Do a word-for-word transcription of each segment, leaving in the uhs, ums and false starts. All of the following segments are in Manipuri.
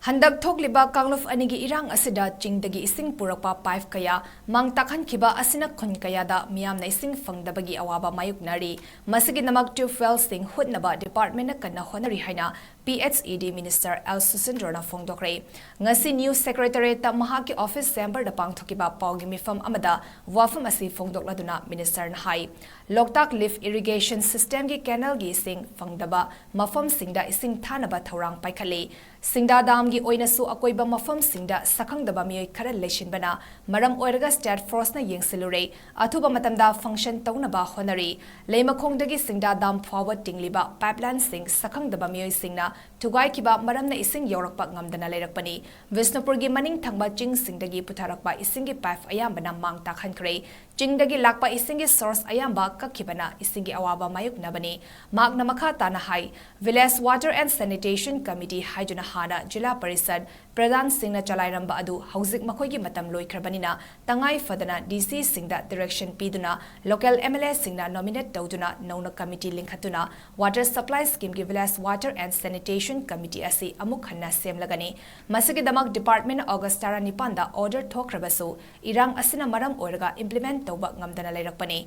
ꯍꯟꯗꯛ ꯊꯣꯛꯂꯤꯕ ꯀꯥꯡꯂꯨꯞ ꯑꯅꯤꯒꯤ ꯏꯔꯥꯡ ꯑꯁꯤꯗ ꯆꯤꯡꯗꯒꯤ ꯏꯁꯤꯡ ꯄꯨꯔꯛꯄ ꯄꯥꯏꯞ ꯀꯌꯥ ꯃꯥꯡ ꯇꯥꯛꯍꯟꯈꯤꯕ ꯑꯁꯤꯅ ꯈꯨꯟ ꯀꯌꯥꯗ ꯃꯤꯌꯥꯝꯅ ꯏꯁꯤꯡ ꯐꯪꯗꯕꯒꯤ ꯑꯋꯥꯕ ꯃꯥꯌꯣꯛꯅꯔꯤ꯫ ꯃꯁꯤꯒꯤꯗꯃꯛ ꯇ꯭ꯌꯨꯕꯋꯦꯜꯁꯤꯡ ꯍꯨꯠꯅꯕ ꯗꯤꯄꯥꯔꯠꯃꯦꯟꯅ ꯀꯟꯅ ꯍꯣꯠꯅꯔꯤ ꯍꯥꯏꯅ ꯄꯤ ꯑꯩꯆ ꯏ ꯗꯤ ꯃꯤꯅꯤꯁꯇꯔ ꯑꯦꯜ ꯁꯨꯁꯤꯟꯗ꯭ꯔꯣꯅ ꯐꯣꯡꯗꯣꯛꯈ꯭ꯔꯦ꯫ ꯉꯁꯤ ꯅ꯭ꯌꯨꯁ ꯁꯦꯀ꯭ꯔꯦꯇꯔꯤꯌꯦꯠꯇ ꯃꯍꯥꯛꯀꯤ ꯑꯣꯐꯤꯁ ꯆꯦꯝꯕꯔꯗ ꯄꯥꯡꯊꯣꯛꯈꯤꯕ ꯄꯥꯎꯒꯤ ꯃꯤꯐꯝ ꯑꯃꯗ ꯋꯥꯐꯝ ꯑꯁꯤ ꯐꯣꯡꯗꯣꯛꯂꯗꯨꯅ ꯃꯤꯅꯤꯁꯇꯔꯅ ꯍꯥꯏ, ꯂꯣꯛꯇꯥꯛ ꯂꯤꯐ ꯏꯔꯤꯒꯦꯁꯟ ꯁꯤꯁꯇꯦꯝꯒꯤ ꯀꯦꯅꯦꯜꯒꯤ ꯏꯁꯤꯡ ꯐꯪꯗꯕ ꯃꯐꯝꯁꯤꯡꯗ ꯏꯁꯤꯡ ꯊꯥꯅꯕ ꯊꯧꯔꯥꯡ ꯄꯥꯏꯈꯠꯂꯤ꯫ ꯁꯤꯡꯗꯥ ꯗꯥꯝꯒꯤ ꯑꯣꯏꯅꯁꯨ ꯑꯀꯣꯏꯕ ꯃꯐꯝꯁꯤꯡꯗ ꯁꯛꯈꯪꯗꯕ ꯃꯤꯑꯣꯏ ꯈꯔ ꯂꯩꯁꯤꯟꯕꯅ ꯃꯔꯝ ꯑꯣꯏꯔꯒ ꯁ꯭ꯇꯦꯠ ꯐꯣꯔꯁꯅ ꯌꯦꯡꯁꯤꯜꯂꯨꯔꯦ꯫ ꯑꯊꯨꯕ ꯃꯇꯝꯗ ꯐꯪꯁꯟ ꯇꯧꯅꯕ ꯍꯣꯠꯅꯔꯤ꯫ ꯂꯩꯃꯈꯣꯡꯗꯒꯤ ꯁꯤꯡꯗꯥ ꯗꯥꯝ ꯐꯥꯎꯕ ꯇꯤꯡꯂꯤꯕ ꯄꯥꯏꯞꯂꯥꯏꯟꯁꯤꯡ ꯁꯛꯈꯪꯗꯕ ꯃꯤꯑꯣꯏꯁꯤꯡꯅ ꯊꯨꯒꯥꯏꯈꯤꯕ ꯃꯔꯝꯅ ꯏꯁꯤꯡ ꯌꯧꯔꯛꯄ ꯉꯝꯗꯅ ꯂꯩꯔꯛꯄꯅꯤ꯫ ꯕꯤꯁꯅꯨꯄꯨꯔꯒꯤ ꯃꯅꯤꯡ ꯊꯪꯕ ꯆꯤꯡꯁꯤꯡꯗꯒꯤ ꯄꯨꯊꯔꯛꯄ ꯏꯁꯤꯡꯒꯤ ꯄꯥꯏꯞ ꯑꯌꯥꯝꯕꯅ ꯃꯥꯡ ꯇꯥꯛꯍꯟꯈ꯭ꯔꯦ꯫ ꯆꯤꯡꯗꯒꯤ ꯂꯥꯛꯄ ꯏꯁꯤꯡꯒꯤ ꯁꯣꯔꯁ ꯑꯌꯥꯝꯕ ꯀꯛꯈꯤꯕꯅ ꯏꯁꯤꯡꯒꯤ ꯑꯋꯥꯕ ꯃꯥꯌꯣꯛꯅꯕꯅꯤ꯫ ꯃꯍꯥꯛꯅ ꯃꯈꯥ ꯇꯥꯅ ꯍꯥꯏ, village water and sanitation committee ꯍꯥꯏꯗꯨꯅ ꯍꯥꯟꯅ ꯖꯤꯂꯥ ꯄꯔꯤꯁꯗ ꯄ꯭ꯔꯙꯥꯟꯁꯤꯡꯅ ꯆꯂꯥꯏꯔꯝꯕ ꯑꯗꯨ ꯍꯧꯖꯤꯛ ꯃꯈꯣꯏꯒꯤ ꯃꯇꯝ ꯂꯣꯏꯈ꯭ꯔꯕꯅꯤꯅ ꯇꯉꯥꯏ ꯐꯗꯅ ꯗꯤ ꯁꯤꯁꯤꯡꯗ ꯗꯤꯔꯦꯛꯁꯟ ꯄꯤꯗꯨꯅ ꯂꯣꯀꯦꯜ ꯑꯦꯝ ꯑꯦꯜ ꯑꯦꯁꯤꯡꯅ ꯅꯣꯃꯤꯅꯦꯠ ꯇꯧꯗꯨꯅ ꯅꯧꯅ ꯀꯃꯤꯇꯤ ꯂꯤꯡꯈꯠꯇꯨꯅ ꯋꯥꯇꯔ ꯁꯄ꯭ꯂꯥꯏ ꯁ꯭ꯀꯤꯝꯒꯤ village water and sanitation committee ꯑꯁꯤ ꯑꯃꯨꯛ ꯍꯟꯅ ꯁꯦꯝꯂꯒꯅꯤ꯫ ꯃꯁꯤꯒꯤꯗꯃꯛ ꯗꯤꯄꯥꯔꯠꯃꯦꯟꯅ ꯑꯣꯒꯁ ꯇꯔꯥꯅꯤꯄꯥꯟꯗ ꯑꯣꯔꯗꯔ ꯊꯣꯛꯈ꯭ꯔꯕꯁꯨ ꯏꯔꯥꯡ ꯑꯁꯤꯅ ꯃꯔꯝ ꯑꯣꯏꯔꯒ ꯏꯝꯄ꯭ꯂꯤꯃꯦꯟ ꯇꯧꯕ ꯉꯝꯗꯅ ꯂꯩꯔꯛꯄꯅꯤ꯫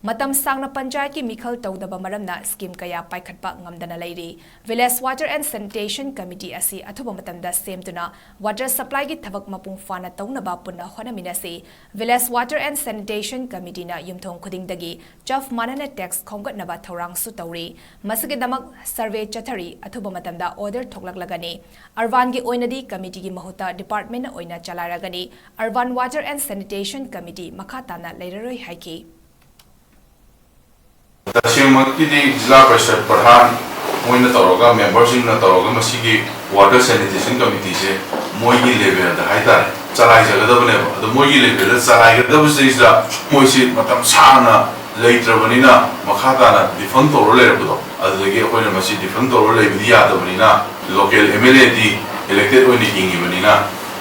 ꯃꯇꯝ ꯁꯥꯡꯅ ꯄꯟꯆꯥꯌꯠꯀꯤ ꯃꯤꯈꯜ ꯇꯧꯗꯕ ꯃꯔꯝꯅ ꯁ꯭ꯀꯤꯝ ꯀꯌꯥ ꯄꯥꯏꯈꯠꯄ ꯉꯝꯗꯅ ꯂꯩꯔꯤ꯫ Village water and sanitation committee ꯑꯁꯤ ꯑꯊꯨꯕ ꯃꯇꯝꯗ ꯁꯦꯝꯗꯨꯅ ꯋꯥꯇꯔ ꯁꯄ꯭ꯂꯥꯏꯒꯤ ꯊꯕꯛ ꯃꯄꯨꯡ ꯐꯥꯅ ꯇꯧꯅꯕ ꯄꯨꯟꯅ ꯍꯣꯠꯅꯃꯤꯟꯅꯁꯤ꯫ ꯚꯤꯂꯦꯖ ꯋꯥꯇꯔ ꯑꯦꯟ ꯁꯦꯅꯤꯇꯦꯁꯟ ꯀꯃꯤꯇꯤꯅ ꯌꯨꯝꯊꯣꯡ ꯈꯨꯗꯤꯡꯗꯒꯤ ꯆꯞ ꯃꯥꯟꯅꯅ ꯇꯦꯛꯁ ꯈꯣꯝꯒꯠꯅꯕ ꯊꯧꯔꯥꯡꯁꯨ ꯇꯧꯔꯤ꯫ ꯃꯁꯤꯒꯤꯗꯃꯛ ꯁꯔꯚꯦ ꯆꯠꯊꯔꯤ꯫ ꯑꯊꯨꯕ ꯃꯇꯝꯗ ꯑꯣꯔꯗꯔ ꯊꯣꯛꯂꯛꯂꯒꯅꯤ꯫ ꯑꯔꯕꯥꯟꯒꯤ ꯑꯣꯏꯅꯗꯤ ꯀꯃꯤꯇꯤꯒꯤ ꯃꯍꯨꯠꯇ ꯗꯤꯄꯥꯔꯠꯃꯦꯟꯅ ꯑꯣꯏꯅ ꯆꯂꯥꯏꯔꯒꯅꯤ꯫ Urban water and sanitation committee ꯃꯈꯥ ꯇꯥꯅ ꯂꯩꯔꯔꯣꯏ ꯍꯥꯏꯈꯤ꯫ ꯇꯁꯦꯡꯃꯛꯀꯤꯗꯤ ꯖꯤꯂꯥ ꯄꯔꯤꯁꯗ ꯄ꯭ꯔꯙꯥꯟ ꯃꯣꯏꯅ ꯇꯧꯔꯒ, ꯃꯦꯝꯕꯔꯁꯤꯡꯅ ꯇꯧꯔꯒ ꯃꯁꯤꯒꯤ ꯋꯥꯇꯔ ꯁꯦꯅꯤꯇꯦꯁꯟ ꯀꯃꯤꯇꯤꯁꯦ ꯃꯣꯏꯒꯤ ꯂꯦꯚꯦꯜꯗ ꯍꯥꯏꯇꯥꯔꯦ ꯆꯂꯥꯏꯖꯒꯗꯕꯅꯦꯕ꯫ ꯑꯗꯣ ꯃꯣꯏꯒꯤ ꯂꯦꯚꯦꯜꯗ ꯆꯂꯥꯏꯒꯗꯕꯁꯤꯗꯩꯁꯤꯗ ꯃꯣꯏꯁꯤ ꯃꯇꯝ ꯁꯥꯡꯅ ꯂꯩꯇ꯭ꯔꯕꯅꯤꯅ ꯃꯈꯥ ꯇꯥꯅ ꯗꯤꯐꯪ ꯇꯧꯔ ꯂꯩꯔꯛꯄꯗꯣ, ꯑꯗꯨꯗꯒꯤ ꯑꯩꯈꯣꯏꯅ ꯃꯁꯤ ꯗꯤꯐꯪ ꯇꯧꯔ ꯂꯩꯕꯗꯤ ꯌꯥꯗꯕꯅꯤꯅ, ꯂꯣꯀꯦꯜ ꯑꯦꯝ ꯑꯦꯜ ꯑꯦꯗꯤ ꯏꯂꯦꯛꯇꯦꯗ ꯑꯣꯏꯅ ꯍꯤꯡꯉꯤꯕꯅꯤꯅ,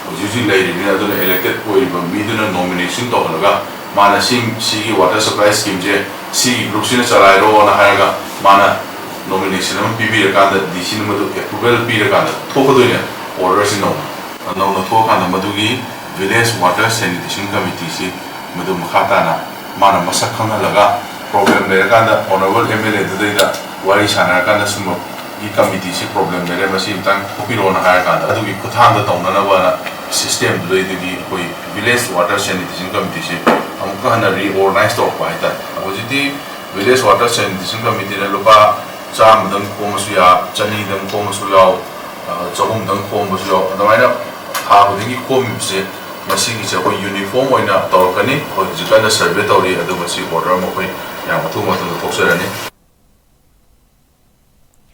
ꯍꯧꯖꯤꯛ ꯍꯧꯖꯤꯛ ꯂꯩꯔꯤꯕꯅꯤꯅ, ꯑꯗꯨꯅ ꯏꯂꯦꯛꯇꯦꯗ ꯑꯣꯏꯔꯤꯕ ꯃꯤꯗꯨꯅ ꯅꯣꯃꯤꯅꯦꯁꯟ ꯇꯧꯍꯜꯂꯒ ꯃꯥꯅ ꯁꯤ, ꯁꯤꯒꯤ ꯋꯥꯇꯔ ꯁꯄ꯭ꯂꯥꯏ ꯁ꯭ꯀꯤꯝꯁꯦ ꯁꯤꯒꯤ ꯒ꯭ꯔꯨꯞꯁꯤꯅ ꯆꯂꯥꯏꯔꯣꯅ ꯍꯥꯏꯔꯒ ꯃꯥꯅ ꯅꯣꯃꯤꯅꯦꯁꯟ ꯑꯃ ꯄꯤꯕꯤꯔꯀꯥꯟꯗ ꯗꯤ ꯁꯤꯅ ꯃꯗꯨ ꯑꯦꯄ꯭ꯔꯨꯚꯦꯜ ꯄꯤꯔꯀꯥꯟꯗ ꯊꯣꯛꯀꯗꯣꯏꯅꯦ꯫ ꯑꯣꯔꯗꯔꯁꯤ ꯅꯧꯅ ꯅꯧꯅ ꯊꯣꯛꯑꯀꯥꯟꯗ ꯃꯗꯨꯒꯤ ꯚꯤꯂꯦꯖ ꯋꯥꯇꯔ ꯁꯦꯅꯤꯇꯦꯁꯟ ꯀꯃꯤꯇꯤꯁꯤ ꯃꯗꯨ ꯃꯈꯥ ꯇꯥꯅ ꯃꯥꯅ ꯃꯁꯛ ꯈꯪꯍꯜꯂꯒ, ꯄ꯭ꯔꯣꯕ꯭ꯂꯦꯝ ꯂꯩꯔꯀꯥꯟꯗ ꯑꯣꯅꯔꯦꯕꯜ ꯑꯦꯝ ꯑꯦꯜ ꯑꯦꯗꯨꯗꯩꯗ ꯋꯥꯔꯤ ꯁꯥꯟꯅꯔꯀꯥꯟꯗ ꯁꯨꯝꯕꯒꯤ ꯀꯃꯤꯇꯤꯁꯤ ꯄ꯭ꯔꯣꯕ꯭ꯂꯦꯝ ꯂꯩꯔꯦ, ꯃꯁꯤ ꯑꯃꯇꯪ ꯊꯣꯛꯄꯤꯔꯛꯑꯣꯅ ꯍꯥꯏꯔꯀꯥꯟꯗ ꯑꯗꯨꯒꯤ ꯈꯨꯠꯊꯥꯡꯗ ꯇꯧꯅꯅꯕꯅ ꯁꯤꯁꯇꯦꯝꯗꯨꯗꯩꯗꯒꯤ ꯑꯩꯈꯣꯏ ꯚꯤꯂꯦꯖ ꯋꯥꯇꯔ ꯁꯦꯅꯤꯇꯦꯁꯟ ꯀꯃꯤꯇꯤꯁꯤ ꯑꯃꯨꯛꯀ ꯍꯟꯅ ꯔꯤꯑꯣꯔꯒꯅꯥꯏꯁ ꯇꯧꯔꯛꯄ ꯍꯥꯏꯇꯥꯔꯦ꯫ ꯍꯧꯖꯤꯛꯇꯤ ꯚꯤꯂꯦꯖ ꯋꯥꯇꯔ ꯁꯦꯅꯤꯇꯦꯁꯟ ꯀꯃꯤꯇꯤꯅ ꯂꯨꯄꯥ ꯆꯥꯝꯃꯗꯪ ꯈꯣꯝꯃꯁꯨ ꯌꯥ, ꯆꯅꯤꯗꯪ ꯈꯣꯝꯃꯁꯨ ꯌꯥꯎ, ꯑ, ꯆꯍꯨꯝꯗꯪ ꯈꯣꯝꯕꯁꯨ ꯌꯥꯎ꯫ ꯑꯗꯨꯃꯥꯏꯅ ꯊꯥ ꯈꯨꯗꯤꯡꯒꯤ ꯈꯣꯝꯃꯤꯕꯁꯦ, ꯃꯁꯤꯒꯤꯁꯦ ꯑꯩꯈꯣꯏ ꯌꯨꯅꯤꯐꯣꯔꯝ ꯑꯣꯏꯅ ꯇꯧꯔꯛꯀꯅꯤ꯫ ꯑꯩꯈꯣꯏ ꯍꯧꯖꯤꯛ ꯀꯟꯅ ꯁꯔꯚꯦ ꯇꯧꯔꯤ, ꯑꯗꯨꯒ ꯁꯤ ꯑꯣꯔꯗꯔ ꯑꯃ ꯑꯩꯈꯣꯏ ꯌꯥꯝ ꯑꯊꯨꯕ ꯃꯇꯝꯗ ꯊꯣꯛꯆꯔꯅꯤ꯫